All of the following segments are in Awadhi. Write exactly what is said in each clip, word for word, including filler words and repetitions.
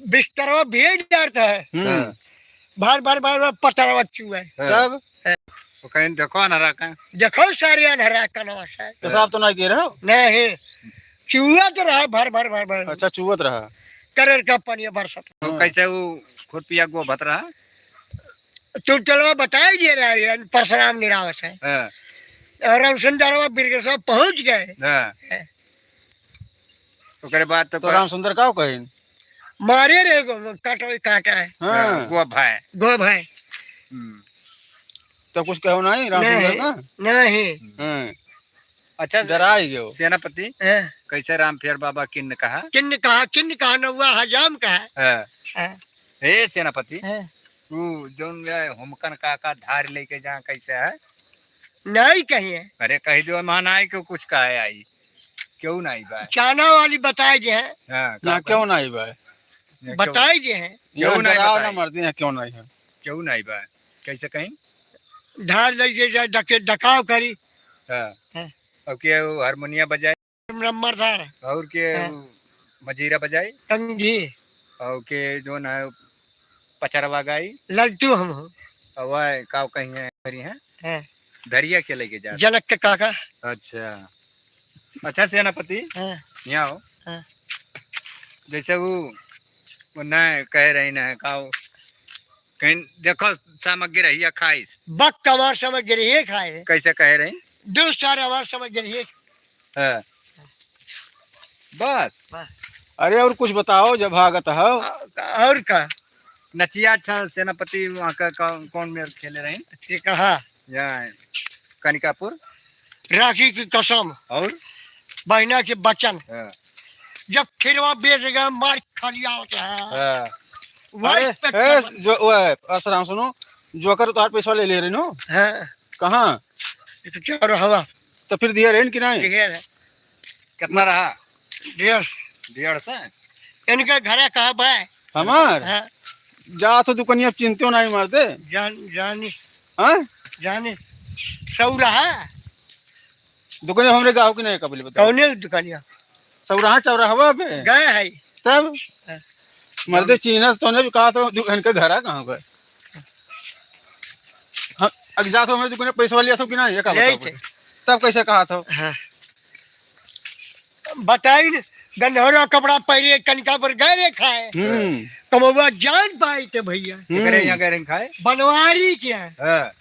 बिस्तरवा भेज जात है। हम्म। हाँ। भर, भर, भर, भर पतरवा चुए। हाँ। तब? वो कहीं देखो अन्हरा का। देखो सारे अन्हरा का नवा से। पेशाब तो नहीं किए रहो? नहीं। चुअत रहा भर, भर, भर, भर। अच्छा, चुअत रहा। करेर का पानी बरसत। तो हाँ। कैसे वो खुरपिया गोभत रहा? तू चलवा बताई दिए रहे, परसराम निरावत है। हाँ। और रामसुंदरवा बिरगेश्वर पहुँच गए। हाँ। हाँ। ओकरे बाद तो तो का रामसुंदर का कहिन? मारे रे गो-, काटो, काटा है। हाँ। हाँ, गोभ है। गोभ है। हम्म। तो कुछ कहो नहीं रामसुंदर नहीं, का? नहीं। हाँ। अच्छा, डराई गयो। सेनापति, हाँ। कैसे रामफेर बाबा किन्न कहा? किन्न कहा, किन्न कहा, नौवा हजाम कहा। हाँ। हाँ। हे सेनापति, हाँ। तू जौन ये हुमकन का, का धार लेके जा, कैसे है? नहीं कहिए। अरे, कह दो, मान आई क्यों कुछ कहे आई? क्यों नहीं बा? चाना वाली बताए जे है। हाँ, ना, का क्यों बा? नहीं बा? ना, क्यों? बताए जे है। क्यों यहाँ नहीं डराव बताई? ना मर्दी है, क्यों नहीं है? क्यों नहीं बा? कैसे कहीं? धार लइके जाए, डके-, डकाव करी। हाँ। हाँ। अब के वो हारमोनिया बजाए? नंबर धार। और के हाँ। वो मजीरा बजाई? कंघी। और के जो ना पचरवा गाई? ललटू हम हो। और वह काव कहीं है, करी है? हाँ। धरिया के लेके जा? जनक के काका। अच्छा। अच्छा सेनापति, हाँ। यहाँ आओ। हाँ। जैसे वो, वो ना कह रही ना, काव, कहीं देखो सामग्री है या खाइस? बक हमार सामग्री है खाए। कैसे कह रही? दो चार हमार सामग्री है। हाँ। बस। बस। अरे और कुछ बताओ जब भागत हो। आ, और का? नचिया अच्छा सेनापति वहाँ का, का, कौन मेर खेले रही? ये कहा? यहाँ कनिकापुर। राखी की कसम। और? बहिना के वचन। हाँ। जब खिरवा बेच गया, मार खाली आवत है। हाँ। वही अरे, पेट ए, का जो, ओए, आसराम सुनो, जोकर तोहार पैसा ले ले रही नो? हाँ। कहाँ? ये तो चौराहा। तो फिर दिया रहे कि नहीं? दिया रहे। कितना रहा? डेढ़ सौ। डेढ़ सौ? इनका घरा कहाँ बा? हमार? हाँ। जा तो दुकनिया चिंतियो नहीं मार दे। जान, जानी। हाँ? जानी। सौ रहा? दुकनिया हमरे गाँव की नहीं कबले बताओ। कौने दुकनिया? सौराहा चौराहवा पे? गए है। तब? हाँ। मर्दे हम चीन्हा तो ने भी कहा तो दु-, इनके घरा कहाँ बा? हाँ, अब जा तो हमरे दुकनिया पैसा लिया था कि नहीं? ये का ले बताओ थे। तब कैसे कहा था? हाँ। बताई न, गंधौरा कपड़ा पहिरे कनिका पर गए रे खाए। हम्म। कमौआ जान पाई थे भइया। केकरे हम्म। यहाँ गए रहे खाए? बनवारी के। हाँ।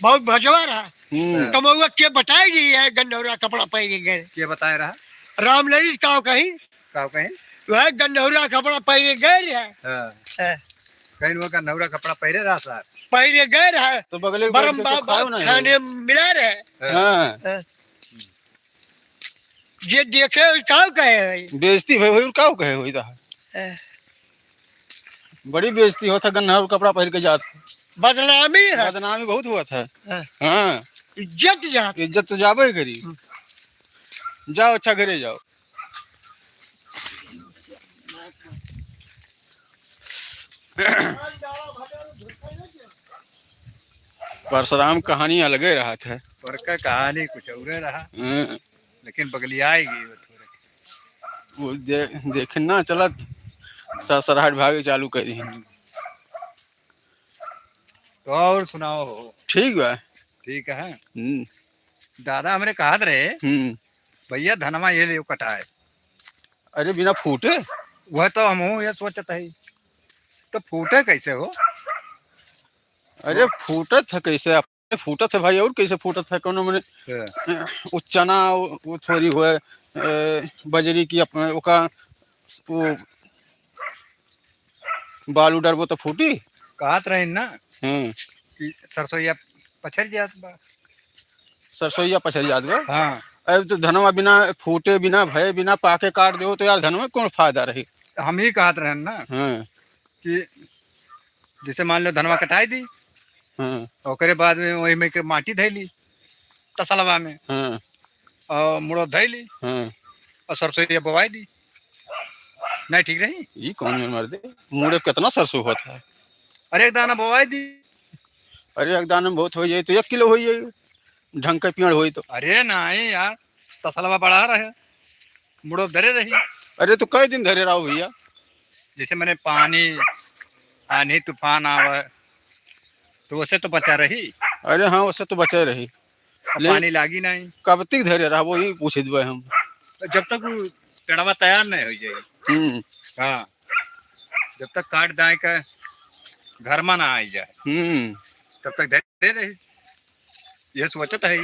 बहुत भजवा रहा। हम्म। कमौआ के बताई रही है गंधौरा कपड़ा पहिरे गए। के बताए रहा? रामललित काव कहीं? काव कहीं? वह गंधौरा कपड़ा पहिरे गए रहे। हाँ। हाँ। कहीं वो गंधौरा कपड़ा पहिरे रहा सार? पहिरे गए रहे। तो बगले के बरम बैठ के तो बाबा खाओ ना खाने यार। मिला रहे। हाँ। हाँ। जे देखे होई, काव कहे होई? बेइज्जती होई, होई, काव कहे होई ता? ए। बड़ी बेइज्जती होत है, गन्ना और कपड़ा पहिर के जात। बदनामी है। बदनामी बहुत होत है। हाँ। हाँ। इज्जत जात। इज्जत तो जाबे करी। हम्म। जाओ, अच्छा घरे जाओ। परसराम कहानी अलगे रहत है। पर का कहानी कुछ औरे रहा। हाँ। लेकिन बगलियाई गई वो थोड़े। वो दे-, देखे ना चलत, ससुराल भागे चालू करी। तो और सुनाओ हो। ठीक बा। ठीक है। हम्म। दादा हमरे कहत रहे, हम्म। भइया धनवा ये लियो कटाए। अरे बिना फूटे? वह तो हमहू ये सोचत है, तो फूटे कैसे हो? अरे फूटत है कैसे? अपने फूटत है भाई, और कैसे फूटत है? कोनो मने, हाँ। वो चना, वो, वो थोड़ी होए, ए, बजरी की अप-, ओका, वो बालू डरबो तो फूटी? कहत रहे ना हम्म। कि सरसोईया पछड़ जात बा। सरसोईया पछड़ जात बा? हाँ। अब तो धनवा बिना फूटे, बिना भये, बिना पाके काट देबो तो यार धनवा कौन फायदा रही? हम ही कहत रहन ना हाँ। कि जैसे मान लो धनवा कटाई दी, हाँ। ओकरे बाद में वही में के माटी धैली तसलवा में हाँ। और मुड़ो धैली हाँ। और सरसोईया बोवाई दी, नहीं ठीक रही? ई कौन मेर मर दे? मुड़े कितना सरसों होत है? अरे एक दाना बोवाई दी। अरे एक दाना में बहुत हो जाए तो एक किलो हो जाए, ढंग के पेड़ होई तो। अरे नहीं यार, तसलवा बड़ा रहे, मुड़ो धरे रही। अरे तो कई दिन धरे रहो भइया? जैसे मने पानी, आन्ही तूफान आवे, तो ओसे तो बचा रही। अरे हाँ, ओसे तो बचा रही। अब ले, पानी लागी नहीं। कब तक धरे रहबो, यही पूछ देबे हम। जब तक उ पेड़वा तैयार नहीं हो जाए। हम्म। हाँ, जब तक काट दाए का घर में ना आई जाए, हम्म। तब तक धरे रही। ये सोचत है।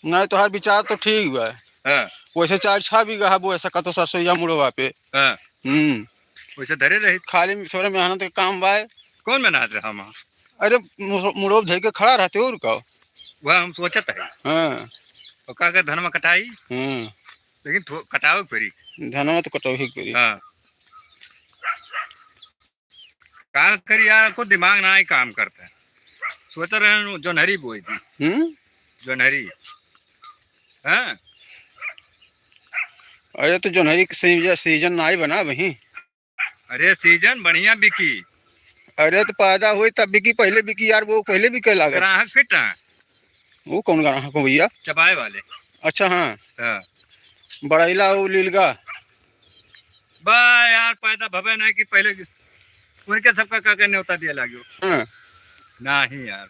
नहीं, तोहार विचार तो ठीक बा। हाँ। वैसे चार छह बीघा है, वो ऐसा कतो सरसोईया मुड़वा पे। हाँ। हम्म। वैसे धरे रही। खाली थोड़े मेहनत के काम बा। कौन मेहनत रहा हम? अरे, मुड़ो-, मुड़ो धर के खड़ा रहते और का? वह हम सोचत है। हाँ। और का कर धनमा कटाई? हम्म। लेकिन थो-, कटावे के पड़ी। धनमा तो कटावे के पड़ी। हाँ। का करी यार, को दिमाग ना ही काम करता है। सोच रहे हैं जोन्हरी बोई दी। हम्म? जोन्हरी। हाँ? अरे तो जोन्हरी के सीजन, सीजन ना ही बना वही। अरे सीजन बढ़िया बिकी। अरे तो पैदा हुई तब बिकी, पहले बिकी यार, वो पहले बिके लागे। ग्राहक फिट है। वो कौन ग्राहक हो भैया? चबाए वाले। अच्छा, हाँ। हाँ। बड़ैला, वो लीलगा। बा यार, पैदा भवे ना कि पहले उनके सबका का, का न्योता दिया लाग्यो। हाँ। नहीं यार,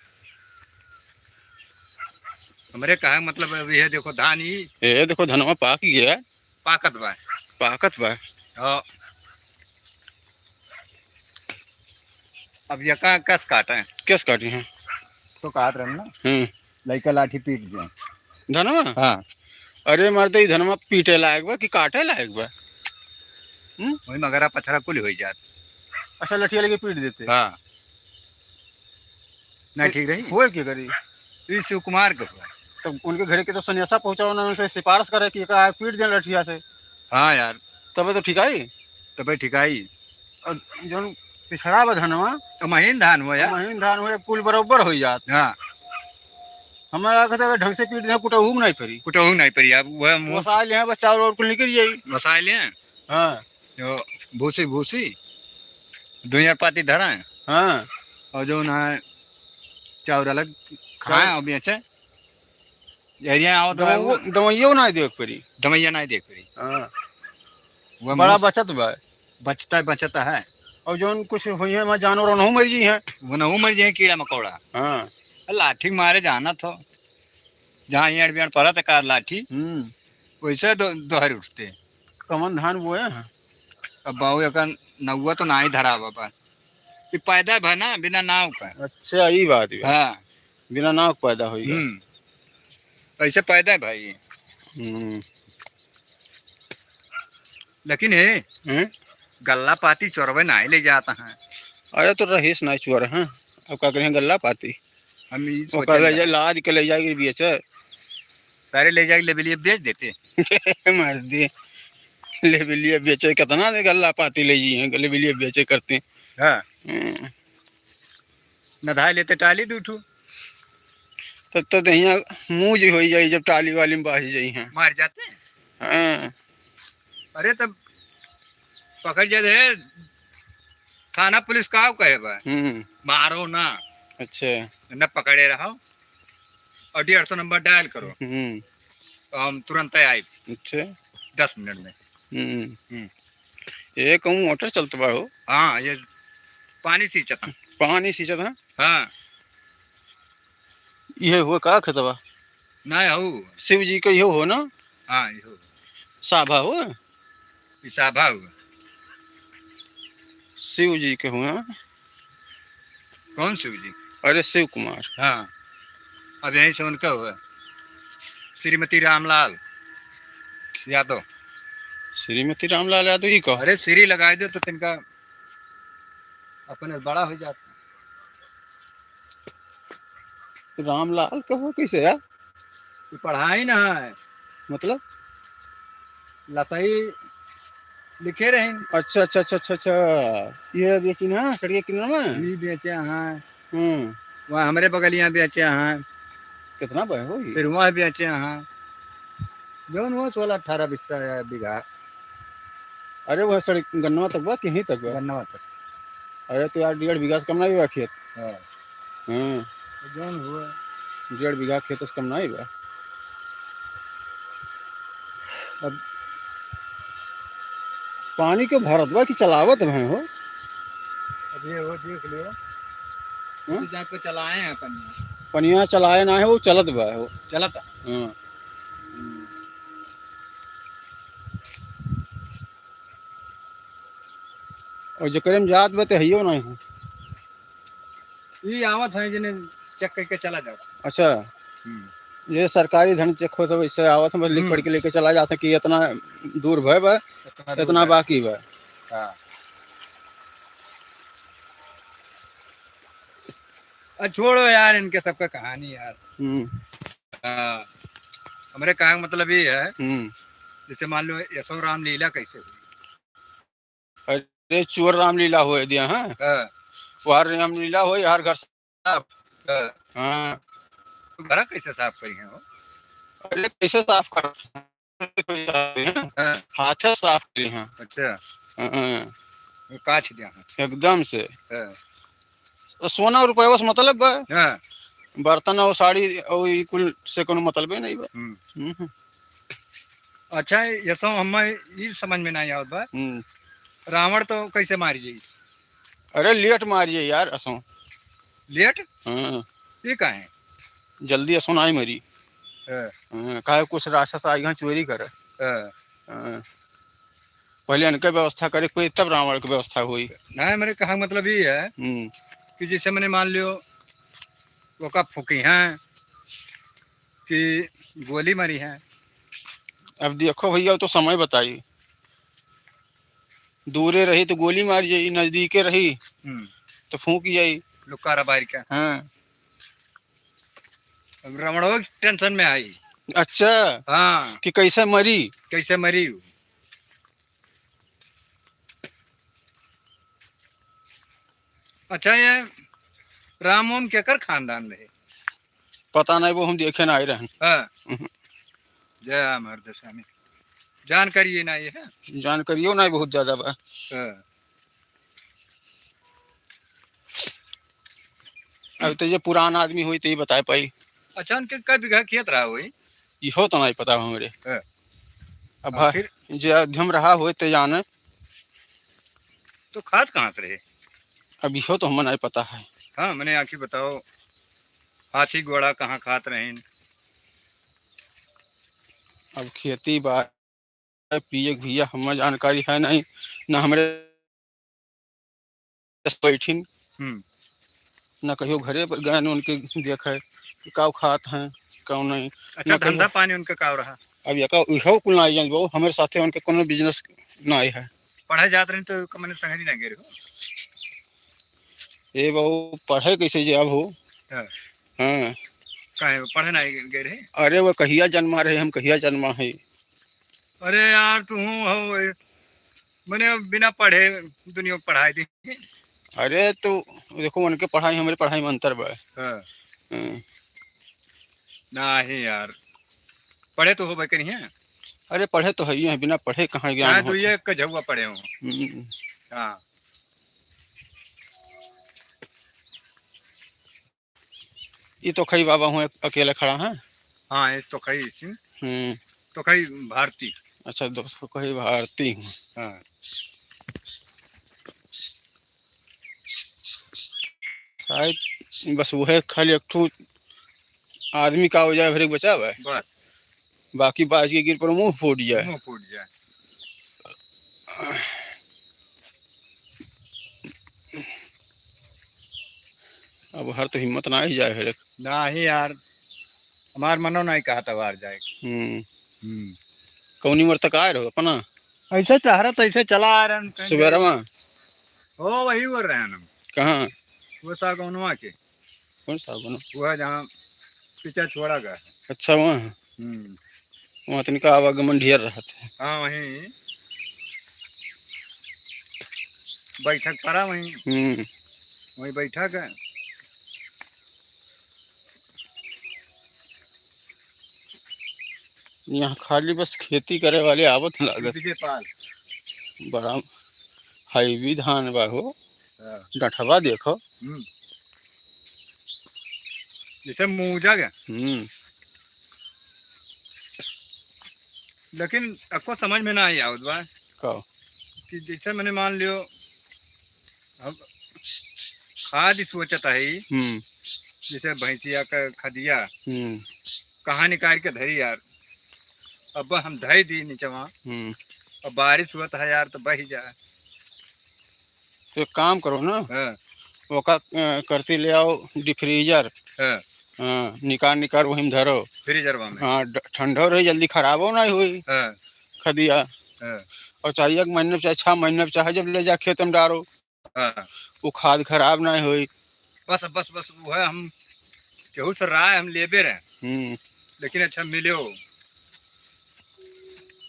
हमरे कहा मतलब अब ये देखो धान ही। ए, देखो धनवा पाक गया। पाकत बा। पाकत बा। हाँ। अब ये का कस काटे? कस काटी हैं? तो काट रहे ना। हम्म। लइका लाठी पीट दिया। धनवा? हाँ। अरे मर्द, ई धनवा पीटे लायक बा कि काटे लायक बा? हम्म? वही मगरा पथरा कुल हो जात। अच्छा, लठिया लेके पीट देते। हाँ। नहीं, ठीक रही। हुए के करी? ई शिव कुमार के हुआ। तो उनके घरे के तो संदेशा पहुँचाओ ना, उनसे सिफारिश करे कि का पीट दें लठिया से। हाँ यार। तबे तो ठिकाई। तबे ठिकाई। और जौन पिछड़ा बा धनवा, तो महीन धान हुआ यार। महीन धान हुआ, कुल बरोबर हो जात। हाँ। हमारा कहते ढंग से पीट दें, कुटहू नहीं पड़ी। कुटहू नहीं पड़ी, अब वह मुँह वसाए ले हैं, बस चाउर और कुल निकल जाई। वसाए ले हैं। हाँ। जो भूसी, भूसी, दुनिया पाती धरा है। हाँ। और जो ना चाउर अलग खाए चाउर। और बेचे। एरिया आओ तो दवाइयो, दवाइयो ना देख पड़ी। दवाइया ना देख पड़ी। हाँ। वह बड़ा मुँह बचत बा। बचता, बचता है। और जौन कुछ हुई है, वहाँ जानवर उनहू मर जी हैं। उनहू मर जी हैं, कीड़ा मकोड़ा। हाँ। लाठी मारे जाना थो। जहाँ एड़ बेड़ पड़त है कार लाठी, हम्म। वैसे दो-, दोहर उठते। कवन धान बोए हैं? अब बाऊ एकर नौवा तो नाही धरा बाबा। ई पैदा भा ना बिना नाव का। अच्छा, ई बात बा। हाँ। बिना नाव के पैदा होई बा। हम्म। ऐसे पैदा है भाई। हम्म। लेकिन हे, हैं? गल्ला पाती चोरवे नाही ले जाता है। अरे तो रहीस नाही चोर हैं। अब का करें गल्ला पाती? हम ई ओका सोचे ले ना। जा, लाद के ले जाके बेचे। सारे ले जाके लेबेलिया बेच देते। मार दे। लेबेलिया बेचे, कितना ने गल्ला पाती ले जी हैं, लेबेलिया बेचे करते। हाँ। हम्म। नधाए लेते टाली दू ठू। तब तो दहिया मूज हो जाई जब टाली वाली में बाही जाई हैं। मार जाते हैं। हाँ। अरे तब पकड़ जाते हैं, थाना पुलिस का कहे बा? हम्म। मारो ना। अच्छा। न पकड़े रहो। और डेढ़ सौ नंबर डायल करो। हम्म। तो हम तुरंत आए। अच्छा। दस मिनट में। हम्म। हम्म। ये कहूँ मोटर चलत बा हो? हाँ, ये पानी सींचत है। पानी सींचत है? हाँ। ये हुआ का खेतवा? नहीं हो। शिव जी के इहो हो ना? हाँ, इहो। साभा हो? ई साभा हुआ। शिव जी के हुआ। कौन शिव जी? अरे शिव कुमार। हाँ, अब यहीं से उनका हुआ, श्रीमती रामलाल यादव। श्रीमती रामलाल यादव ही कहो। अरे श्री लगाए दो तो तिनका अपने बड़ा हो जाता। रामलाल कहो कैसे यार? ये पढ़ाई ना है। मतलब? लसई लिखे रहे। अच्छा, अच्छा, अच्छा, अच्छा, अच्छा। ये बेची ना, सड़िया किनारे में? ये बेचे हैं। हम्म। वहाँ हमरे बगलिया बेचे हैं। कितना बा हो ये? फिर वहाँ बेचे हैं। जौन वो सोलह अठारह बिस्सा है बीघा। अरे वह सड़क गन्नवा तक बा, कि यहीं तक बा? गन्नवा तक। अरे तो यार डेढ़ बीघा से कम नहीं बा खेत। हाँ। हाँ। जौन हुआ। डेढ़ बीघा खेत से कम नहीं बा। अब पानी के भरत बा कि चलावत भए हो? ये वो देख लियो। हम्म? उसी टाइप के चलाए हैं पनिया। पनिया चलाए ना है, वो चलत बा, वो। चलत है। हाँ। हम्म। और जेकरे में जात बा, तो हइयो नहीं है। ई आवत है, जिन्हें check करके चला जाता। अच्छा। हम्म। ये सरकारी धन check होत है, वैसे आवत है, बस लिख हम्म। पढ़ के लेके चला जाता कि इतना दूर भय बा, इतना दूर इतना बा। बाकी बा। हाँ। अब छोड़ो यार, इनके सबका कहानी यार। हम्म। हाँ। हमरे कहा का मतलब ये है, हम्म। जैसे मान लो, यसो रामलीला कैसे हुई? अरे, चोर रामलीला होए दिया, हाँ? हाँ। वहाँ रामलीला होए, यार घर साफ। हाँ। हाँ। तो घर कैसे साफ करी हैं वो? अरे, कैसे साफ कर? हाँ। हाथे साफ करी हैं। अच्छा। हाँ। वो काछ दिया है। एकदम से। हाँ। तो सोना और रुपया से मतलब बा। हाँ। बर्तन और साड़ी और ई कुल से कोनो मतलबे नहीं बा। हम्म। हम्म। अच्छा, ये सब हमें ई समझ में नहीं आवत बा। हम्म। रावण तो कैसे मारी जाई? अरे, लेट मारी जाई यार, असो। लेट? हाँ। ये काहे? जल्दी असो नहीं मरी। हाँ। हाँ, काहे कुछ राक्षस आई हैं चोरी करे। हाँ। हाँ। पहले इनके व्यवस्था करे कोई, तब रावण के व्यवस्था होई। नहीं, मेरे कहा का मतलब ये है हम्म। कि जैसे मैंने मान लियो, ओका फूकी हैं कि गोली मारी हैं। अब देखो भैया, वो तो समय बताई। दूरे रही तो गोली मारी जाई, नजदीके रही हम्म। तो फूंकी जाई। लुक्कारा बार के। हाँ। अब रावणो tension में आई। अच्छा। हाँ। कि कैसे मरी? कैसे मरी? अच्छा, ये राम ओम केकर खानदान रहे? पता नहीं, वो हम देखे ना आए रहन। हाँ। हम्म। जय मर्द स्वामी, जानकारी ये ना ये है। जानकारियो नहीं बहुत ज्यादा बा। हाँ। अब तो ये पुरान आदमी होई तो ही बताए पाई। अच्छा, उनके कै बीघा खेत रहा होई? इहो तो नहीं पता हमरे। हाँ। अब और भा-, फिर? जे अध्यम रहा होए ते जाने। तो खात कहाँ से रहे? अब इहो तो हमें नहीं पता है। हाँ, मने आखिर बताओ, हाथी घोड़ा कहाँ खात रहेन? अब खेती बा, पिए के भैया हमें जानकारी है नहीं, ना हमरे बैठिन, हम्म। ना कहियो घरे पर गए, उनके देखे कि काऊ खात हैं, काऊ नहीं। अच्छा, ना कहियो धंधा पानी उनका काऊ रहा? अब ये का, इहो कुल ना जान बो, हमरे साथे उनके कोनो business ना है। पढ़े जात रहे तो क-, मने संगरी ना गए रहो? ए बाबू, पढ़े कैसे जाब हो? हाँ। हाँ। काहे, पढ़े ना गए रहे? अरे, वो कहिया जन्मा रहे, हम कहिया जन्मा है। अरे यार, तू हूँ हो, ए, मने बिना पढ़े दुनिया को पढ़ाई दी। अरे, तो देखो, उनके पढ़ाई, हमरे पढ़ाई में अंतर बा। हाँ। हाँ। नहीं यार, पढ़े तो होबे करिहे। अरे, पढ़े तो है ही है, बिना पढ़े कहाँ ज्ञान चाहे होत है? दुइये एक झउआ पढ़े हो। हम्म। हाँ। ई तो खई बाबा हुए अकेले खड़ा है। हाँ, ये तो खई सिंह। हम्म। तो खई भारती। अच्छा, दोस्त को कही भारती हूँ। हाँ। शायद बस वो है, खाली एक ठो आदमी का हो जाए, फिर एक बचा हुआ है। बस। बाकी बाज के गिर पर मुंह फूट जाए। मुंह फूट जाए। अब हर तो हिम्मत ना ही जाए फिर। ना ही यार, हमार मनो नहीं कहत अब हार जाए। हम्म। हम्म। कौनी उम्र तक आए रहो अपना? ऐसे टहरत ऐसे चला आ रहे हैं। सुबेरवा? हो, वही बोल रहे हैं हम। कहाँ? वो सागौनवा के। कौन सागौन? वो है जहाँ पीछा छोड़ा गया है। अच्छा, वहाँ? हम्म। वहाँ तनिका आवागमन ढेर रहत है। हाँ, वहीं बैठक पड़ा वहीं। हम्म। वहीं बैठक है। यहाँ खाली बस खेती करे वाले आवत हैं लागत। विजय पाल। बड़ा heavy धान बा हो। हाँ। डंठवा देखो। हम्म। जैसे मूजा के। हम्म। लेकिन अक्को समझ में ना आई आवत बा। का? कि जैसे मैंने मान लियो, अब खाद ही सोचत है, हम्म। जैसे भैंसिया का खदिया, हम्म। कहाँ निकाल के धरी यार, अब हम धई दी निचवा, हम्म। अब बारिश हुआ था यार, तो बही जा। तो एक काम करो ना, हाँ। ओका, अ, करती ले आओ डिफ्रीजर। हाँ। हाँ, निकाल, निकाल वही में धरो। फ्रीजरवा में। हाँ, ड-, ठंडो रही, जल्दी खराबो नहीं हुई। हाँ। खदिया। हाँ। और चाहे एक महीने में, चाहे छह महीने में, चाहे जब ले जा खेत में डारो, हाँ। वो खाद खराब नहीं हुई। बस, बस, बस, वो है, हम केहू से राय हम लेबे रहे। हम्म। लेकिन अच्छा मिले हो।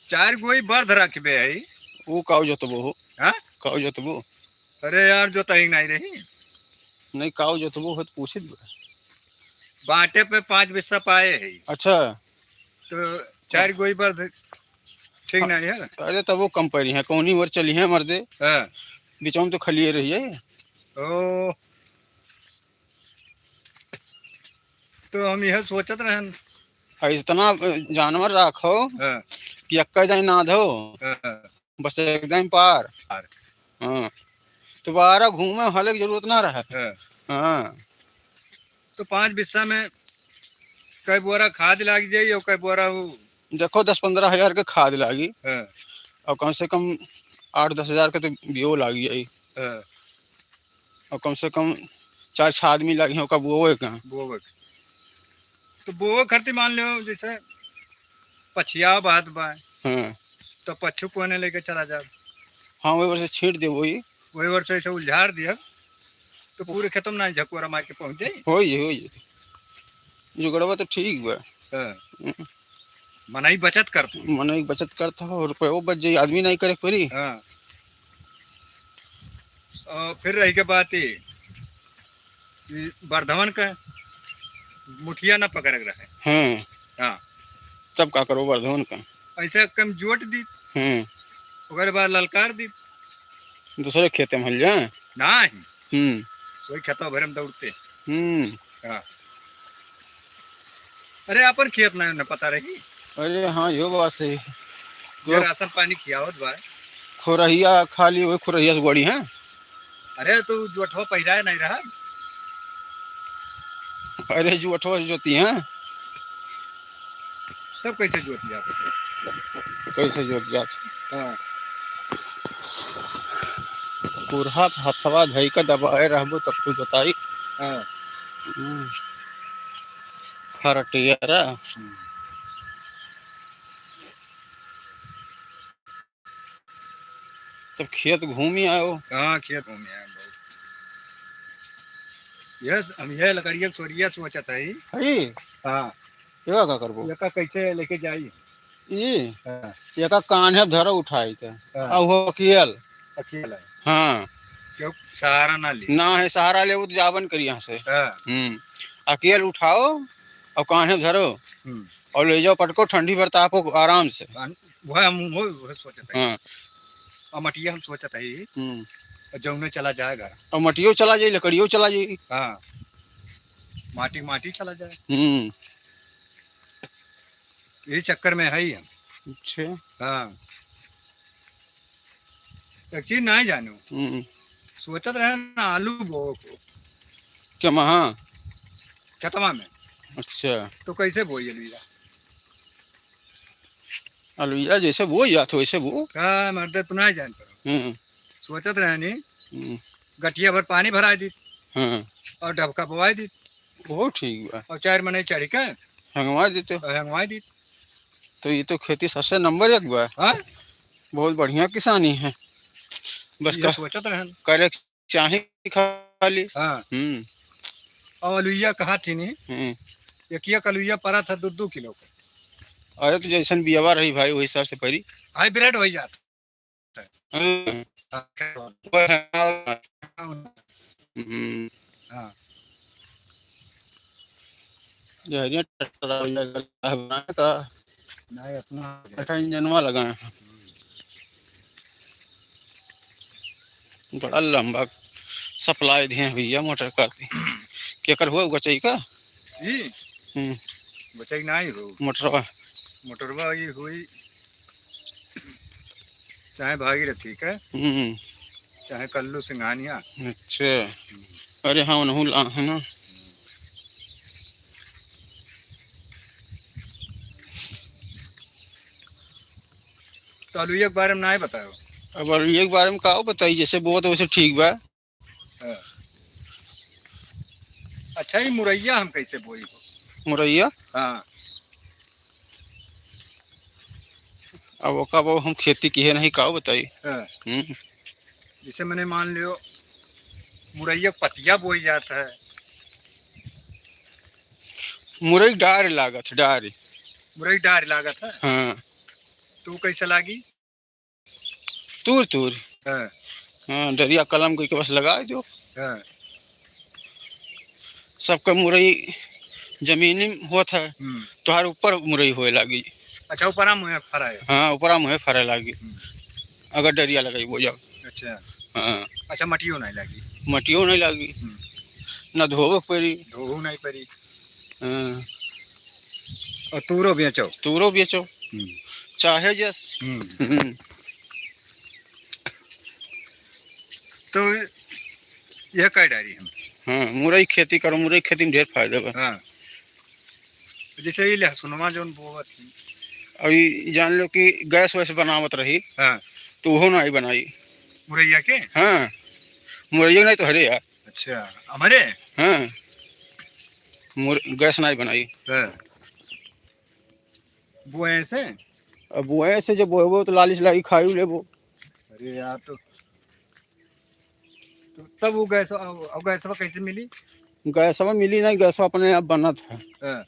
चार गो ही बर्द रखबे है। वो काऊ जोतबो हो? हाँ? काऊ जोतबो? अरे यार, जोतही नहीं रही। नहीं, काऊ जोतबो हो तो पूछित बा। बांटे पे पाँच बिस्सा पाए है। अच्छा। तो चार गो ही बर्द ठीक हाँ। नहीं है। अरे, तब वो कम पड़ी है, कौनी ओर चली है मर्दे। हाँ। बीचों में तो खलिए रही है। ओ। तो हम यह सोचत रहन। आ, इतना, अ, जानवर राखो हाँ। कि अक्का जाए ना धो। हाँ। बस एकदम पार। पार। हाँ। तो बारह घूमे हले की जरूरत ना रहे। हाँ। हाँ। तो पाँच बिस्सा में कई बोरा खाद लाग जाई और कई बोरा वो? देखो, दस पन्द्रह हजार के खाद लागी। हाँ। और कम से कम आठ दस हजार के तो बियो लाग जाई। हाँ। और कम से कम चार छह आदमी लागी, ओका बोवे का। बोवे के। तो बोवे खरती मान लो, जैसे पछिया बात बा, हाँ। तो पच्छु कोने लेके चला जाब। हाँ, वही वर्ष छींट देबो ही। वही वर्ष ऐसे उलझार दिया, तो पूरे खेतम ना झकोरा मार के पहुँच जाई। होई, होई। जुगड़वा तो ठीक बा। हाँ। हम्म। मनई बचत करत हो। मनई बचत करत हो, रुपयो बच जाई, आदमी नहीं करे के पड़ी। हाँ। और फिर रही के बात ये, ये बर्धवन का मुठिया ना पकड़े के रहे। हाँ। हाँ। तब का करो बर्धवन का? ऐसे कम जोट दी। हम्म। ओकरे बाद ललकार दी। दूसरे खेते में हल जाए। नहीं। हम्म। वही खेतवा भरे में दौड़ते। हम्म। हाँ। अरे, अपन खेत नहीं, उन्हें पता रही। अरे हाँ, यो बात सही। ये जो राशन पानी खियावत बा। खुरहिया खाली, वही खुरहिया से गोड़ी है। अरे, तू जोठवा पहिराए नहीं रहा। अरे, जोठवा से जोती है। तब कैसे जोत जात? कैसे जोत जात? हाँ। कुरहा पे हथवा धई के दबाए रहबो तब तू जोताई। हाँ। हम्म। फरटियरा। हम्म। तब खेत घूमी आयो। हाँ, खेत घूमी आयो बहुत। ये हम ये लकड़िया के सोरिया सोचत है। हई? हाँ। एका का करबो? एका कैसे लेके जाई? ई? हाँ। एका कान्हे धरो उठाई के। हाँ। आ वो अकेल। अकेल है। हाँ। क्यों सहारा ना ली? ना है, सहारा लेबो तो जाबन करी यहाँ से। हाँ। हम्म। अकेल उठाओ और कान्हे धरो। हम्म। और ले जाओ पटको, ठंडी बरतापो आराम से। हाँ, वह हम, वह, वह सोचत है। हाँ। और मटिया हम सोचत है, हम्म। और जौने चला जाएगा। और मटियो चला जाई, लकड़ियो चला जाई। हाँ। माटी, माटी चला जाए। हम्म। ये चक्कर में है ही हम। अच्छा। हाँ। एक चीज ना जानू। हम्म। सोचत रहे ना आलू बोओ को। क्या महा? खेतवा में। अच्छा। तो कैसे बोई अलुइया? अलुइया जैसे बोई जात हो, वैसे बो। का मर्दे, तू ना जान पर। हम्म। सोचत रहे नी, हम्म। गठिया भर पानी भरा दी। हाँ। और डबका बोवाई दी। बहुत ठीक बा। और चार मनई चढ़ के हंगवा देते। और हंगवा दी। तो ये तो खेती सबसे नंबर एक बा। हाँ? बहुत बढ़िया किसानी है। बस ये का-, सोचत रहन। करे के चाही खाली। हाँ। हम्म। और अलुइया कहा थी नी? हम्म। एक एक अलुइया परा था दो दो किलो का। अरे तो जैसन बियावा रही भाई, वही हिसाब से परी। हाइब्रिड हो जाता। हाँ। हम्म। हाँ। जहरिया टटरा हो जाएगा, बनाए का? नहीं, अपना हो जाएगा। अच्छा, इंजनवा लगाए हैं। बड़ा लंबा सप्लाई दिए हैं भैया मोटर का। केकर हुआ गचई का? ई? हम्म। गचई ना ही हो। मोटरवा? मोटरवा ई हुई, चाहे भागीरथी का, हम्म। चाहे कल्लू सिंघानिया। अच्छा। हम्म। अरे हाँ, उनहू ला है ना। तो अलुइया के बारे में नाहीं बतायो। अब अलुइया के बारे में का बताई, जैसे बोत वैसे ठीक बा। हाँ। अच्छा, ई मुरैया हम कैसे बोई हो? मुरैया? हाँ। अब ओका बाबू हम खेती किहे नहीं, का बताई? हाँ। हम्म। जैसे मने मान लियो, मुरैया पतिया बोई जात है। मुरई डार लागत है, डार। मुरई डार लागत है? हाँ। तो कैसे लागी? तूर तूर। हाँ। हाँ, डरिया कलम कइके बस लगाइ देउ। हाँ। सबके मुरई जमीनी में होत है, हम्म। तोहार ऊपर मुरई होए लागी। अच्छा, ऊपरा मुँहे फराए। हाँ, ऊपरा मुँहे फराए लागी। हम्म। अगर डरिया लगइबो जब। अच्छा। हाँ। अच्छा, मटियो नाहीं लागी। मटियो नाहीं लागी। हम्म। ना धोवे के पड़ी। धोवो नाहीं पड़ी। हाँ। और तूरो बेचो। तूरो बेचो। हम्म। चाहे जस। हम्म। हम्म। तो यह कह डारी हम। हाँ, मुरई खेती करो, मुरई खेती में ढेर फायदा बा। हाँ। जैसे ई लहसुनवा जौन बोवत ही। अभी जान लो कि गैस वैस बनावत रही, हाँ। तो उहो नाहीं बनाई। मुरैया के? हाँ, मुरैया नाहीं तो हरे यार। अच्छा, हमरे? हाँ। मुर-, गैस नाहीं बनाई। हाँ। बोए से? अब बोए से जब बोएबो तो लालिस लागी खाई लेबो। अरे यार, तो, तो तब वो गैस, अब, अब गैसवा कैसे मिली? गैसवा मिली नाहीं, गैसवा अपने आप बनत है। हाँ।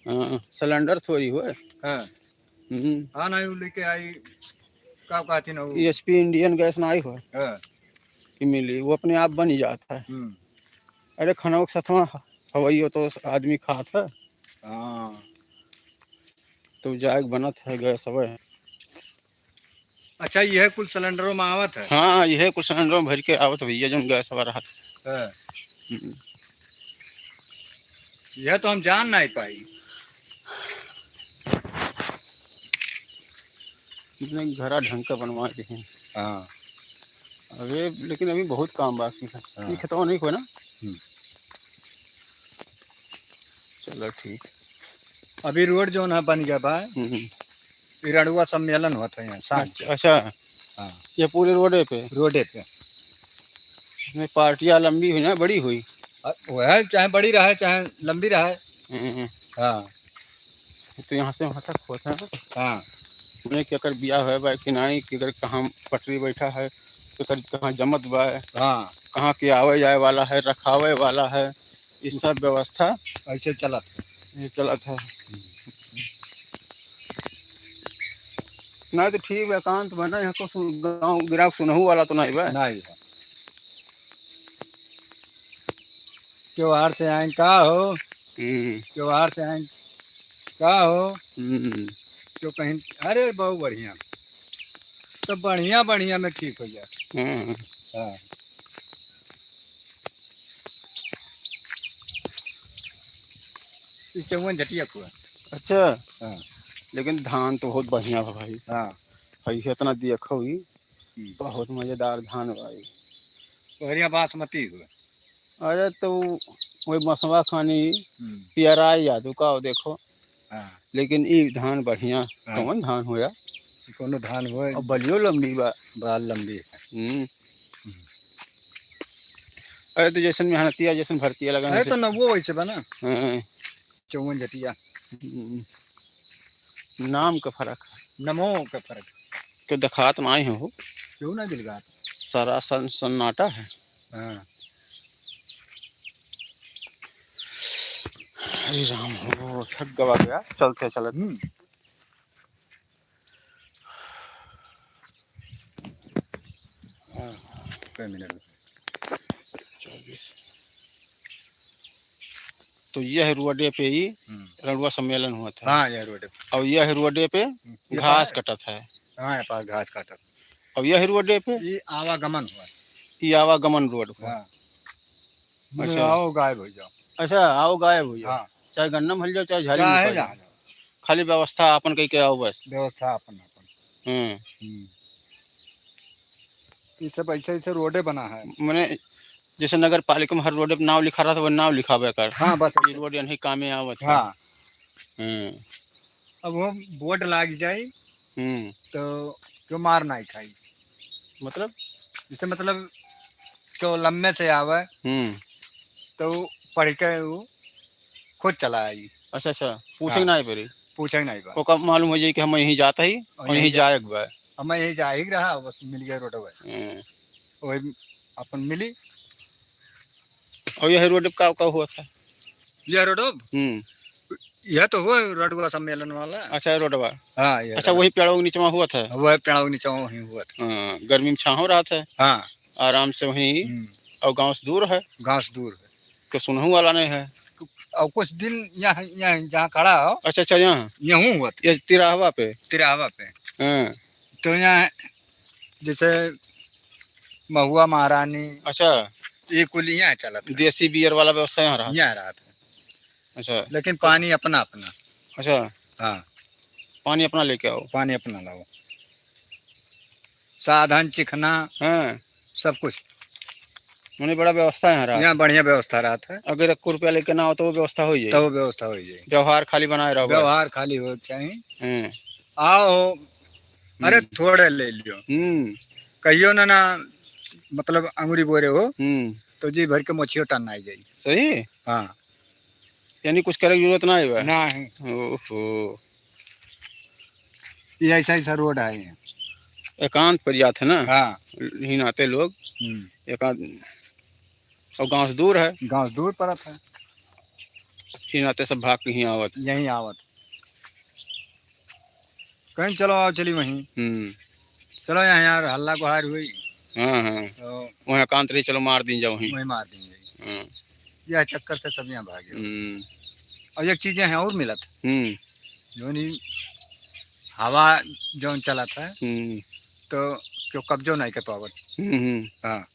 हाँ, सिलेंडर थोड़ी होए। हाँ। हम्म। हाँ, नाहीं, वो लेके आई, का कहती ना वो? E S P Indian गैस नाहीं होए। हाँ। कि मिली, वो अपने आप बनी जात है। हम्म। अरे, खनवा के सथवा हवइयो तो आदमी खात है। हाँ। तो जाए के बनत है गैसवे। अच्छा, यह कुल सिलेंडरों में आवत है? हाँ, यह कुल सिलेंडरों में भर के आवत भैया, जौन गैसवा रहत। हाँ। हम्म। यह तो हम जान नाहीं पाई। इतने घरा ढंग का बनवा दिहे। हाँ। अरे, लेकिन अभी बहुत काम बाकी है। हाँ। ये खेतवा नहीं खोए ना? हम्म। चलो, ठीक। अभी रोड जौन है बन गया बा, हम्म। ई रड़ुआ सम्मेलन होत है यहाँ शाम अच्छा, के। अच्छा। हाँ। ये पूरे रोडे पे? रोडे पे। इसमें पार्टियाँ लंबी हुई ना, बड़ी हुई? अ, वह चाहे बड़ी रहे, चाहे लंबी रहे। हम्म। हाँ। तो यहाँ से वहाँ तक होता है। हाँ। उन्हें केकर बियाह है बा कि नाहीं, केकर कहाँ पटरी बैठा है, केकर कहाँ जमत बा, हाँ। कहाँ के आवे जाए वाला है, रखावे वाला है, ई सब व्यवस्था ऐसे चलत है। ये चलत है। नाहीं तो ठीक बा, एकांत बा ना, यहाँ को सुन-, गाँव गिराक सुनहु वाला तो नाहीं बा। नाहीं बा। त्योहार से आए का हो? हम्म। त्योहार से आए का हो? हम्म। तो कहीं, अरे बहुत बढ़िया, तो बढ़िया बढ़िया में ठीक हो जाए। हम्म। हाँ। ई चौवन झटिया कुआ। अच्छा। हाँ। लेकिन धान तो बहुत बढ़िया बा भाई। हाँ। ऐसे इतना देखो ही, हम्म। बहुत मजेदार धान बा ई। तोहरिया बासमती हुआ। अरे तो वही मसवा खानी हम्म। पियराई यादव का हो देखो। हाँ। लेकिन ई धान बढ़िया, हाँ। कौन धान होया? ई कौनो धान होए। और बलियो लंबी बा। बाल लंबी है। हम्म। हम्म। अरे तो जैसन मेहनतिया, जैसन भरतिया लगा अरे वैसे तो नवो वैसे बा ना। हाँ। चौवन झटिया। हम्म। नाम का फर्क है। नमो का फर्क। तो देखात नाहीं हो। क्यों ना दिलगात? सरासन सन्नाटा है। हाँ। अरे राम हो, थक गवा गया, चलते चलते। हम्म। हाँ, कै मिनट में? चौबीस। तो यह रोडे पे ही हम्म। रड़ुआ सम्मेलन हुआ था। हाँ, यह रोडे पे। और यह रोडे पे हम्म, ये घास कहाँ है? कटत है। हाँ, ये पास घास काटत। और यह रोडे पे? ये आवागमन हुआ। ये आवागमन रोड हुआ। हाँ। अच्छा। आओ गायब हो जाओ। अच्छा, आओ गायब हो जाओ। हाँ। चाहे गन्ना में हल जाओ, चाहे झाड़ी में चाहे निकल जाओ। जहाँ जाओ। खाली व्यवस्था आपन कई के आओ बस। व्यवस्था आपन, आपन। हम्म। हम्म। ये सब ऐसे, ऐसे रोडे बना है। मने जैसे नगर पालिका में हर रोड पे नाव लिखा रहत है, वो नाव लिखावे कर। हाँ, बस ई ऐसे। रोड यही कामे आवत है। हाँ। हम्म। अब वो बोर्ड लाग जाई, हम्म। तो क्यों मार ना खाई। मतलब? जैसे मतलब, क्यों लम्बे से आवे, हम्म। तो पढ़ के वो खुद चला आई। अच्छा, अच्छा, पूछे हाँ। ना पड़ी। पूछे ना बा। ओका मालूम हो जाई कि हम यहीं जात ही और और यहीं यहीं जा-, जाए के बा। हम यहीं जा ही रहा, बस मिल गया रोड पे। हम्म। वही अपन मिली। और यह रोड का, का हुआ था? यह रोड अब? हम्म। यह तो हुआ रोडवा सम्मेलन वाला। अच्छा, रोडवा। हाँ, यह अच्छा, रोड। वही पेड़वा के नीचवा हुआ था? वह पेड़वा के नीचवा वहीं हुआ था। हाँ, गर्मी में छाँव रहा था। हाँ। आराम से वहीं। हम्म। और गाँव से दूर है? गाँव से दूर है। तो सुनहु वाला नहीं है। और कुछ दिन यहाँ, यहाँ जहाँ खड़ा हो। अच्छा, अच्छा, यहाँ? यहूँ हुआ था। ये तिराहवा पे? तिराहवा पे। हाँ। तो यहाँ जैसे महुआ महारानी, अच्छा। ये कुल यहाँ चलत है। देसी बियर वाला व्यवस्था यहाँ रहा? यहाँ रहा था। अच्छा। लेकिन पानी अपना अपना। अच्छा। हाँ। पानी अपना लेके आओ। पानी अपना लाओ। साधन, चिखना, हाँ। सब कुछ। मने बड़ा व्यवस्था यहाँ रहा। यहाँ बढ़िया व्यवस्था रहा था। अगर एक रुपया लेके ना आओ तो वो व्यवस्था हो जाए। तो वो व्यवस्था हो जाए। व्यवहार खाली बनाए रहो। व्यवहार खाली हो चाहिए। हाँ। आओ, अरे हम्म। थोड़े ले लियो। हम्म। कहियो ना, ना, मतलब अंगुरी बोरे हो, हम्म। तो जी भर के मोछियो टन आ जाई। सही? हाँ। यानी कुछ करे के जरूरत ना है बा? ना है। ओहो। ये ऐसा, ऐसा रोड है। एकांत पर जात है ना? हाँ। ही नाते लोग हम्म। एकांत, और गाँव से दूर है। गाँव से दूर पड़त है। ही नाते सब भाग के ही आवत। यहीं आवत। कहीं चलो आओ, चली वहीं। हम्म। चलो यहाँ यार, हल्ला गुहार हुई। हाँ, हाँ। तो वहाँ एकांत रही, चलो मार दीन जाओ वहीं। वहीं मार दीन जाओ। हाँ। यह चक्कर से सब यहाँ भागे। हम्म। और एक चीजें हैं और मिलत। हम्म। जौन ई हवा जौन चलत है, हम्म। तो क्यों कब्जो नहीं कर पावत। हम्म, हम्म। हाँ।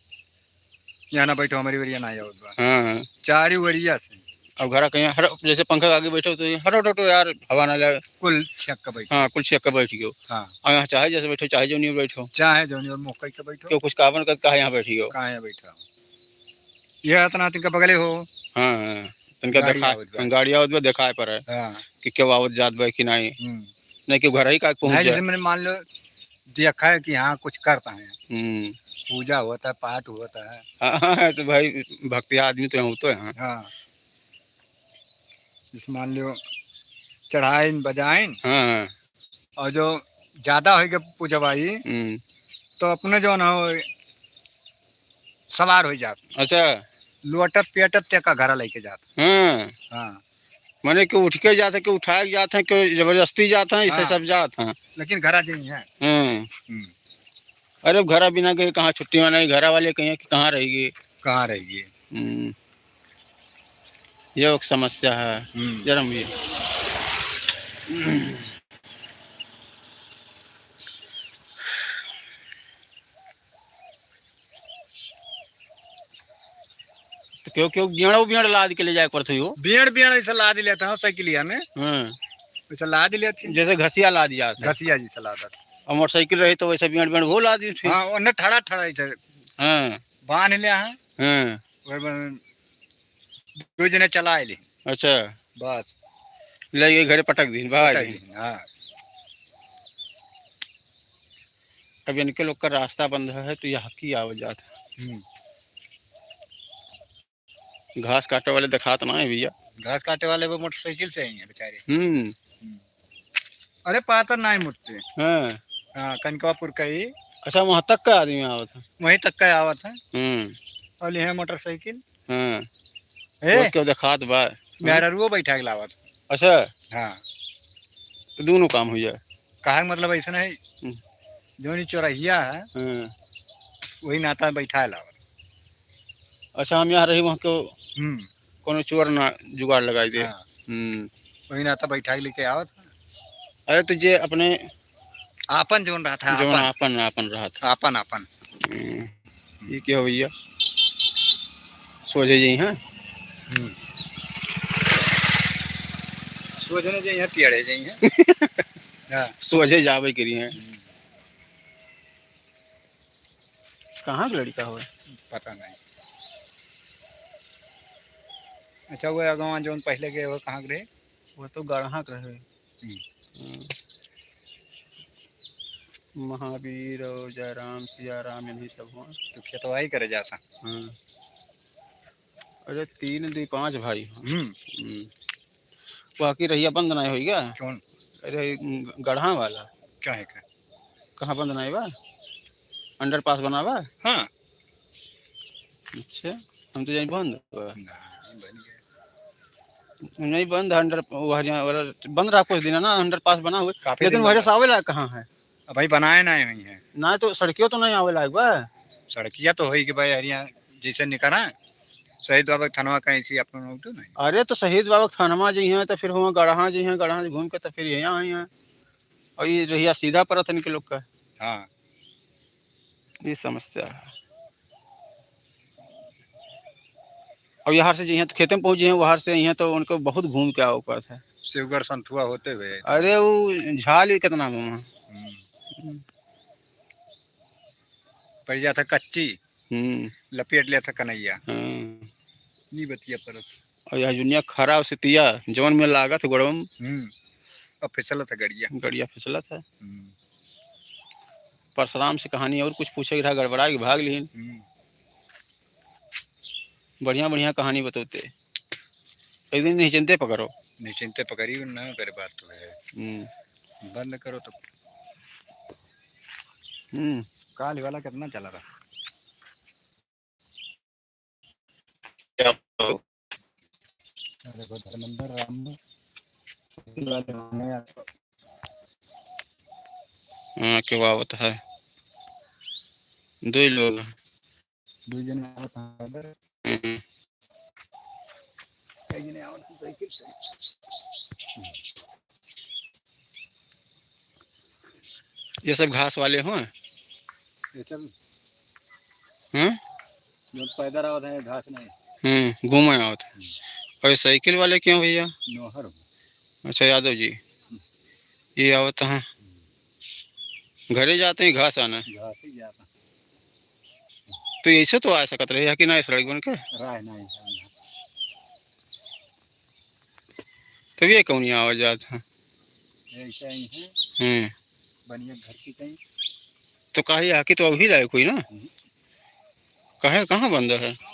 यहाँ ना बैठो, हमारी वरिया ना आवत बा। हाँ, हाँ। चारी वरिया से। अब घरा कहीं हर, जैसे पंखा के आगे बैठो तो ये हर, हट, हटो यार, हवा ना लगे। कुल छेक के बैठो। हाँ, कुल छेक के बैठ गयो। हाँ। और यहाँ चाहे जैसे बैठो, चाहे जो नहीं बैठो। चाहे जो नहीं, मुँह कह के बैठो। क्यों कुछ कावन कर, कहाँ यहाँ बैठ गयो? कहाँ यहाँ बैठा? ये इतना तिनका बगले हो। हाँ, हाँ। तिनका गाड़ी देखा-, आवत बा। गाड़ी आवत बा, देखाए पर है हाँ। कि क्यों आवत जात बा कि नहीं। हम्म। नहीं कि घर ही का पहुँच नहीं, जाए। जैसे मैंने मान लो, देखा है कि हाँ, कुछ करता है। हम्म। पूजा होता है, पाठ होता है। हाँ, हाँ, हाँ, तो भाई, भक्तिया आदमी तो यहाँ होते हैं। हाँ। जैसे मान लो, चढ़ाइन, बजाइन। हाँ, हाँ। और जो ज्यादा होइगा पूजवाई, हम्म। तो अपने जौन हो, सवार हो जात। अच्छा। लोटत पियटत ते का घरा लेके जात। हाँ। हाँ। माने कि उठ के जात है, कि उठाए के जात है, कि जबरदस्ती जात है, इसे हाँ। सब जात हैं। लेकिन घरा जइहैं। हम्म। हम्म। अरे, घरा बिना गए कहाँ छुट्टी मनाई, घरा वाले कहिए कि कहाँ रहेगी? कहाँ रहेगी? हम्म। ये एक समस्या है। हम्म। जरा मुझे तो क्यों, क्यों बियड़, बियड़ लाद के ले जाए के पड़त हो? बियड़, बियड़ ऐसे लाद लेते हैं साइकिलिया में। हाँ। ऐसे लाद लेते हैं। जैसे घसिया लाद जात है। घसिया जैसे लादत। और मोटरसाइकिल रही तो वैसे बियड़, बियड़ वो लाद दी थी। हाँ, उन्हें ठड़ा, ठड़ा ऐसे हाँ। बांध लिया है। हाँ। वही बन-, दो जने चला ले। अच्छा। बस। ले गए घरे पटक दीन, भाग पटक गए। दीन, हाँ। अब इनके लोग का रास्ता बंद है तो यहाँ की आवत जात है। हम्म। घास काटे वाले दिखात ना है भैया। घास काटे वाले वो मोटरसाइकिल से आई हैं बेचारे। हम्म। हम्म। अरे पातर ना ही मुड़ते। हाँ। हाँ, कनकवापुर का ही। अच्छा, वहाँ तक का आदमी आवत है? वहीं तक का आवत है। हम्म। और ये है मोटरसाइकिल। हाँ। ए? वो क्यों दिखात बा? मेहरारुओ बैठा के लावत। अच्छा। हाँ। तो दोनों काम हो जाए। कहा के मतलब ऐसा नहीं, हम्म। जौन ई चौरहिया है, हाँ। वही नाता बैठा लावत। अच्छा, हम यहाँ रही, वहाँ क्यों हम्म। कोनो चोर ना जुगाड़ लगाई दे। हाँ। हम्म। वही नाता बैठा के लेके आवत। अरे, तो जे अपने आपन जौन रहत है, जौन आपन। आपन, आपन रहत है। आपन, आपन। हम्म। ई क्या हो भैया? सोझे जइहैं। हम्म। सोझे न जइहैं, टेढ़े जइहैं। हाँ। सोझे जाबे करिहैं। हम्म। कहाँ के लड़का हो? पता नहीं। अच्छा, वो अगवा जौन पहले के, वो कहाँ के रहे? वो तो गढ़ा के रहे। हम्म। हम्म। महावीर और जयराम, सिया राम, इन्हीं सब हुआ। तो खेतवाई करे जाता। हाँ। अरे, तीन दुई पाँच भाई। हम्म। हम्म। वहाँ की रहिया बंद नहीं होई क्या? कौन? अरे, गढ़ा वाला। क्या है का? कहाँ बंद नहीं बा? Underpass बना बा? हाँ। अच्छा, हम तो जाई बंद बा। ना, बन गया। नहीं बंद, under, वह जहाँ वाला बंद रहा कुछ दिन ना, underpass बना हुआ। काफी लेकिन दिन वह बंद रहा। आवे लायक कहाँ है? अब भाई बनाए ना हुई है। ना तो सड़कियों तो नहीं आवे लायक बा। सड़किया तो होई कि भाई हरिया जैसे निकरा, शहीद बाबा के थानवा का ऐसी अपन लोग तो नहीं। अरे तो शहीद बाबा के थानवा जी हैं तो फिर हुआ गढ़ा जी हैं, गढ़ा जी घूम के तो फिर यहाँ आई हैं। और ये रहिया सीधा परत इनके लोग का। हाँ। ये समस्या है। और यहाँ से जइहें तो खेते में पहुँच जइहें, वहाँ से यहाँ तो उनको बहुत घूम के आवे पड़त है। शिवगढ़ संथुआ होते हुए। अरे वो झाल ही कितना बा वहाँ। हम्म। पड़ जाता कच्ची, हम्म। लपेट लेता कन्हैया। हाँ। नी बतिया परत। और यह जुनिया खरा और सितिया, जौन में लागत गोड़वा में। हम्म। अब फिसलत है गड़िया। गड़िया फिसलत है। हम्म। परशुराम से कहानी और कुछ पूछे के रहा, गड़बड़ा के भाग लिहिन। हम्म। बढ़िया बढ़िया कहानी बतौते। एक दिन निश्चिंते पकड़ो। निश्चिंते पकड़ी ना, करे बात तो है। हम्म। बंद करो तो। हम्म। काल वाला कितना चला रहा? क्या? अरे वो धर्मेंद्र राम ने वाले होने यार। हाँ, क्यों आवत है? दो ही लोग हैं। दो जने आवत हैं अंदर। हम्म। कई जने आवत हैं साइकिल से। ये सब घास वाले हो? ये सब हम्म? जो पैदल आवत हैं, घास नहीं। हम्म, घूमे आवत हैं। हम्म। और ये साइकिल वाले क्यों भैया? नौहर हो। अच्छा, यादव जी। हम्म। ये आवत हैं। हम्म। घरे जाते हैं, घास आना है। घास ही जाता। तो ऐसे तो आ सकत रहे, कि ना सड़क बन के? राह नहीं है। तब ये कौन यहाँ आवा जात है? ऐसे ही है। हम्म। बढ़िया घर की कहीं। तो काहे यहाँ की तो अभी लायक हुई ना? हम्म। काहे, कहाँ बंद है?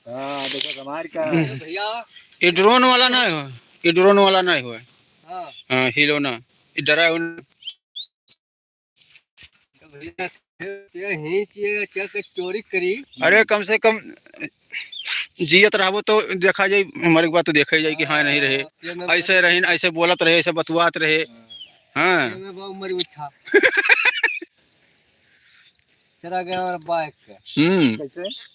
हाँ, देखो, हमार का हम्म। भैया। ये drone वाला नहीं हो, ये drone वाला नहीं हो। हाँ। हाँ, हिलो ना, ये डरा हो ना। तो भैया, ये ही चीज क्या के चोरी करी? अरे, कम से कम जियत रहबो तो देखा जाई, मरे के बाद तो देखा जाई कि हाँ, नहीं रहे। हाँ, ये मैं ऐसे रहिन, ऐसे बोलत रहे, ऐसे बतुआत रहे। हाँ। हाँ। ये मैं बाबू मरी उठा। चला गया हमारा बाइक का। हम्म। कैसे?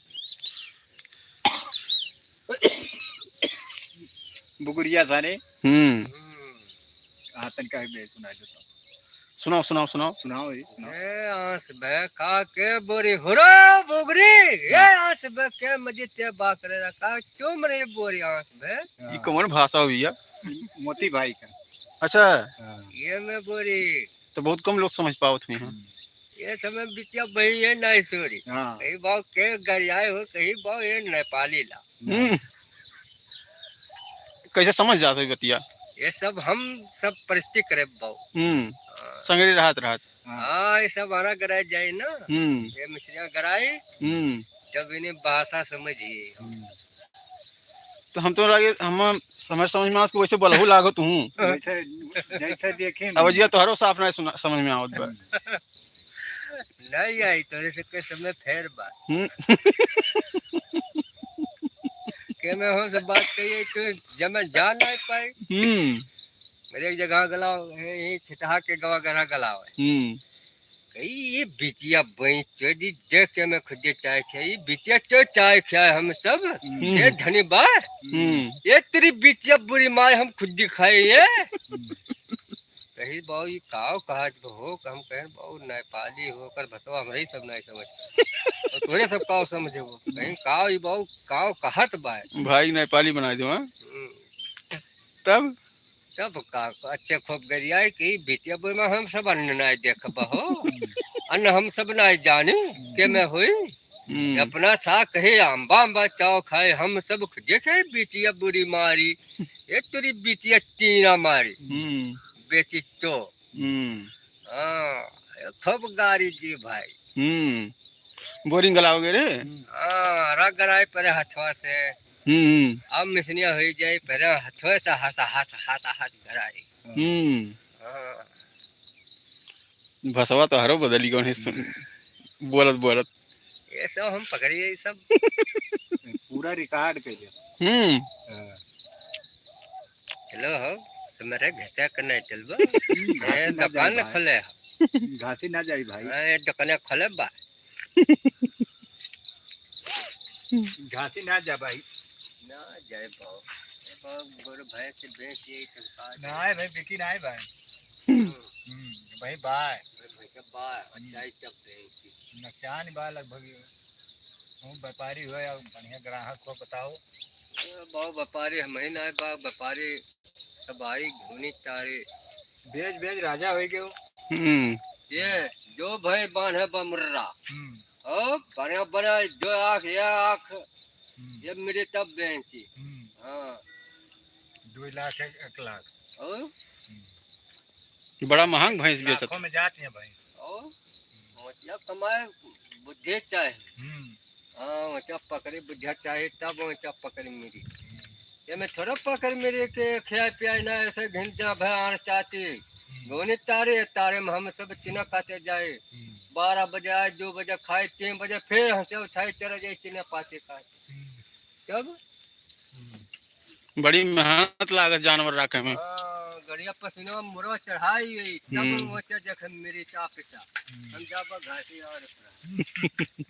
बुगुरिया सारे। हम्म। हाँ, तनिका एक बेर सुनाई देता हूँ। सुनाओ, सुनाओ, सुनाओ। सुनाओ जी, सुनाओ। ए आंस बे का के बोरी हुरो बुगरी, ए हाँ। आंस बे के मजे ते बाकरे रखा, क्यों मरे बोरी आंस बे? हाँ। ये कौन भाषा हुई है? मोती भाई का। अच्छा। हाँ। ये मैं बोरी। तो बहुत कम लोग समझ पावत हुई हैं। हम्म। ये समय बिटिया बही है ना सोरी। हाँ। कहीं बाव के गरियाए हो, कहीं बाव ये नेपाली ला। हम्म। कैसे समझ जात है बतिया? ये सब हम सब परिस्थिति करे बाव। हम्म। हाँ। संगरी रहत रहत। हाँ। हाँ, ये सब आना गराए जाए ना। हम्म। ये मिश्रियाँ गराए, हम्म। जब इन्हें भाषा समझिए। हम्म। तो हम तो लगे, हम समझ, समझ में आवत कि वैसे बलहू लागत हूँ। जैसे, जैसे देखे अब नहीं। जिया तोहरो साफ नहीं सुना, समझ में आवत बा। नहीं आई, तोरे से के समय फेर बा। हम्म। के मैं हो से बात कहिए, तो जब मैं जा नहीं पाई। हम्म। मेरे एक जगह गलाओ, यही छिटहा के गवा गला गलाओ है। हम्म। कही, "ये बिटिया बई चोदी देख के मैं खुद चाय खाई, ये बिटिया तो चाय खाए हम सब, हम्म। ये धनी बा, हम्म। ये तेरी बिटिया बुरी माय हम खुद खाए ये।" हम्म। कही, "बाऊ, ये काव कहत हो?" हम कहें, "बाऊ, नेपाली हो, कर भतवा हमरे ही सब नहीं समझते। और तोरे सब काव समझे हो?" कहीं, "काव, ये बाऊ, काव कहत बा?" भाई नेपाली बना दो, हाँ? हम्म। तब? तब का, अच्छे खूब गरियाए कि बिटिया बोई में हम सब अन्न नाय देखब हो, अन्न हम सब नाय जानी, के में होई। हम्म। अपना सा कहे अम्बा अम्बा चाव खाए, हम सब देखे बिटिया बुरी मारी, ये तेरी बिटिया टीना मारी। हम्म। बेटी तो। हम्म। हाँ, खूब गारी दी भाई। हम्म। बोरिंग गलाओगे रे? हाँ, रगड़ाई परे हथवा से। हम्म, हम्म। अब मिसनिया होई जाई, परे हथवा से हंस, हंस, हंस, हंस गड़ाई। हम्म। हाँ। भसवा तो हरो बदली कौन है सुन, बोलत, बोलत। ये सब हम पकड़िए, ये सब। पूरा record कर लिया। हम्म। हाँ। चलो हो, तुम्हारे घर का करना है, चलबो। हम्म, ए, घासी ना दुकान जाए भाई। खोले हो। घासी ना जाए भाई। हाँ, ये दुकान खोले बा। घासी ना जा भाई। ना जाए भाव। ए भाव, गोर भैंस से बेच ये सब खा जाए। ना है भाई, बिकी ना है भाई। हम्म। हम्म, भाई बा। भाई, भाई सब बा, हम्म। अच्छा ही सब बेच। नुकसान बा लगभग। हूँ, व्यापारी हो या बढ़िया ग्राहक हो, बताओ। ए, भाव व्यापारी हम ही ना है, बा व्यापारी सब आई घूनी तारे। बेच, बेच राजा होई गयो। हम्म। ये जो भाई बांध है बा मुर्रा। हम्म। ओ, बढ़िया, बढ़िया, जो आँख, ये आँख, हम्म। ये मेरी तब बेंची। हम्म। हाँ। दो लाख, एक, एक लाख। ओ? हम्म। बड़ा महंग भैंस बेचत लाखों है। में जाती है भैंस। ओ? हम्म। मतलब कमाए बुद्धि चाहे। हम्म। हाँ, वैसा पकड़ी बुझा चाही, तब वैसा पकड़ी मिली। हम्म। ये में थोड़ा पकड़ मिली कि खिया पिया ना, ऐसे घिन जा भय आन चाहती। हम्म। धोनी तारे, तारे में हम सब चिना खाते जाए। हम्म। बारह बजे आए, दो बजे खाए, तीन बजे फिर हंसे उठाए, चले जाए चिना पाते खाए। हम्म। तब? हम्म। बड़ी मेहनत लागत जानवर राखे में। हाँ, गड़िया पसीना मुरवा चढ़ाई गई, तब हम्म। वो क्या देखे मेरी चाप पे चाप। हम्म। हम जाबा घाटी और अपना।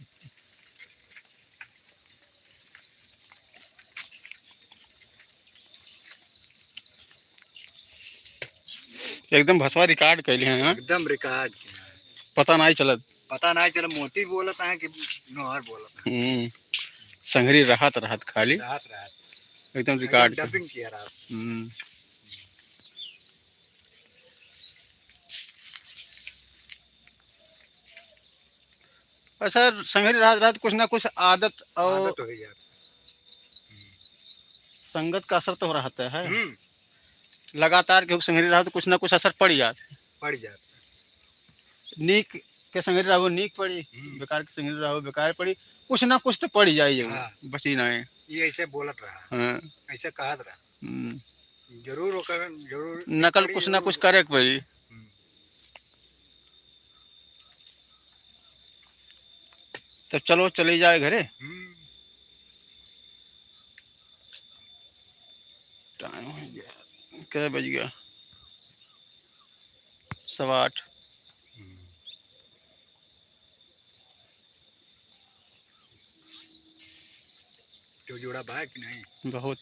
एकदम भसवा record कैले हैं, हाँ? एकदम record। पता नाहीं चलत। पता नाहीं चलत, मोती बोलत हैं कि नोहर बोलत हैं। हम्म। संघरी रहत रहत खाली। रहत रहत। एकदम record। Dubbing किया रहत। हम्म। अच्छा, संघरी रहत, रहत कुछ ना कुछ आदत और आदत हो जात। संगत का असर तो रहत है। हम्म। लगातार केहू संघरी रहत तो कुछ ना कुछ असर पड़ जात। पड़ जात। नीक के संघरी रहो, नीक पड़ी, हम्म। बेकार के संघरी रहो, बेकार पड़ी। कुछ ना कुछ तो पड़ जाई, हाँ। बची ना है। ये ऐसे बोलत रहा। हाँ। ऐसे कहत रहा। हम्म। जरूर ओकर, जरूर नकल कुछ ना कुछ करे के पड़ी। हम्म। तब चलो, चले जाए घरे। हम्म। टाइम हो गया, कै बज गया? सवा आठ। हम्म। तो जोड़ा बा कि नहीं? बहुत।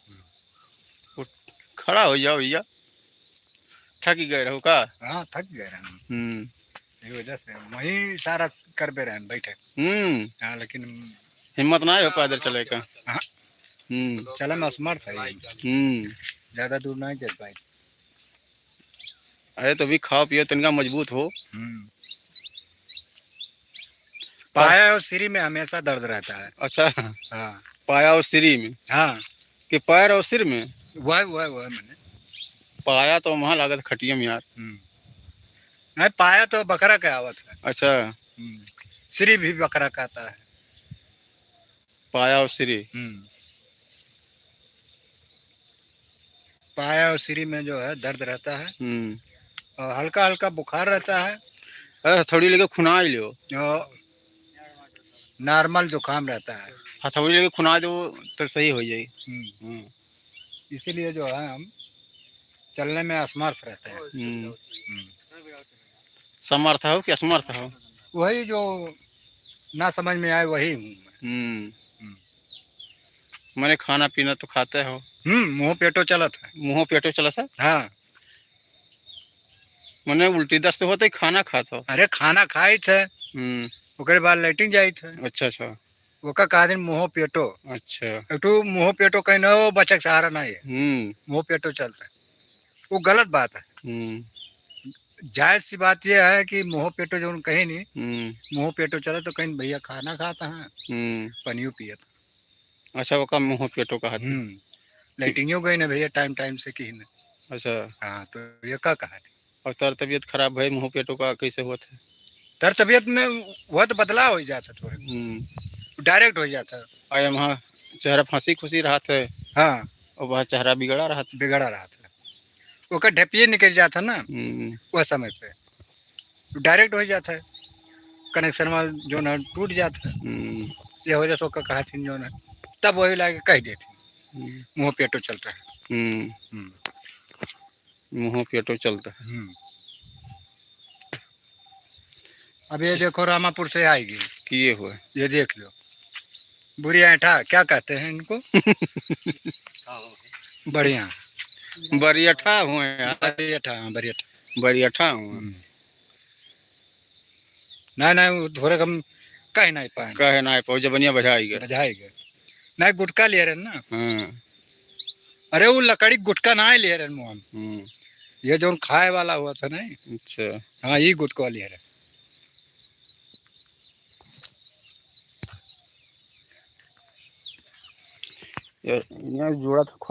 हम्म। उठ, खड़ा हो जाओ भैया। थक गए रहो का? हाँ, थक गए रहे हम। हम्म। ये वजह से वहीं सारा करबे रहे बैठे। हम्म। हाँ, लेकिन हिम्मत ना हो पैदल चले का। हाँ। हम्म। चले में असमर्थ है। हम्म। ज्यादा दूर नहीं चल पाए। अरे, तो भी खाओ पियो, तनिका मजबूत हो। हम्म। पाया और सिरी में हमेशा दर्द रहता है। अच्छा। हाँ। पाया और सिरी में? हाँ। कि पैर और सिर में? वह, वह, वह मैंने। पाया तो वहाँ लागत खटिया में यार। हम्म। नहीं, पाया तो बकरा के आवत है। अच्छा। हम्म। सिरी भी बकरा कहता है। पाया और सिरी। हम्म। पाया और सिरी में जो है दर्द रहता है। हम्म। और हल्का हल्का बुखार रहता है। अरे, हथौड़ी लेके खुना ही लो। और normal जुकाम रहता है। हथौड़ी लेके खुना दो तो सही हो जाई। हम्म। हम्म। इसीलिए जो है हम चलने में असमर्थ रहते हैं। हम्म। हम्म। समर्थ हो कि असमर्थ हो? वही जो ना समझ में आए वही हूँ मैं। हम्म। हम्म। मने खाना पीना तो खाते हो? हम्म, मुँह पेटो चलत है। मुँह पेटो चलत है? हाँ। मने उल्टी दस्त होते ही खाना खात हो? अरे खाना खाइत है। हम्म। ओकरे बाद लेटिन जाइत है। अच्छा, अच्छा। ओका कहा दिन मुँह पेटो। अच्छा। एक ठो मुँह पेटो कहीं ना हो, बच्चा के सहारा नहीं है। हम्म। मुँह पेटो चलता है। वो गलत बात है। हम्म। जायज सी बात ये है कि मुँहो पेटो जौन कहीं नहीं, हम्म। मुँहो पेटो चले तो कहीं भैया खाना खात हैं, हम्म। पनियो पियत। अच्छा, ओका मुँहो पेटो कहत हैं। हम्म। लैट्रिनियो गए ना भैया टाइम टाइम से कहीं ना। अच्छा। हाँ, तो ये का कहत हैं? और तोर तबीयत खराब भई, मुँहो पेटो का कैसे होत है? तोर तबीयत में बहुत बदलाव हो जात है थोड़े। हम्म। डायरेक्ट हो जात है। और यहाँ चेहरा हँसी खुशी रहत है। हाँ। और वहाँ चेहरा बिगड़ा रहत है। बिगड़ा रहत है। ओकर ढेपिए निकल जात है ना, हम्म। वह समय पे डायरेक्ट हो जात है, कनेक्शन में जौन है टूट जात है। हम्म। ये वजह से ओकर कहत हैं जौन है, तब वही लाके कह देत हैं, हम्म। मुँहो पेटो चलत है। हम्म। हम्म। मुँहो पेटो चलत है। हम्म। अब ये देखो, रामापुर से आएगी। किए हुए। ये देख लो, बुरी ऐंठा क्या कहते हैं इनको? बढ़िया। बरियठा हुए यार। बरियठा, हाँ, बरियठा। बरियठा हुए। हम्म। नहीं, नहीं, वो थोड़े हम कह नहीं पाए। कह नहीं पाओ, जबनिया बजाई गए। बजाई गए। नहीं, गुटखा लिहे रहेन ना। हाँ। अरे, वो लकड़ी गुटखा नहीं लिहे रहेन मुँह में। हम्म। ये जौन खाए वाला होत है ना। अच्छा। हाँ, ये गुटखा लिहे रहेन। ये, ये जोड़ा तो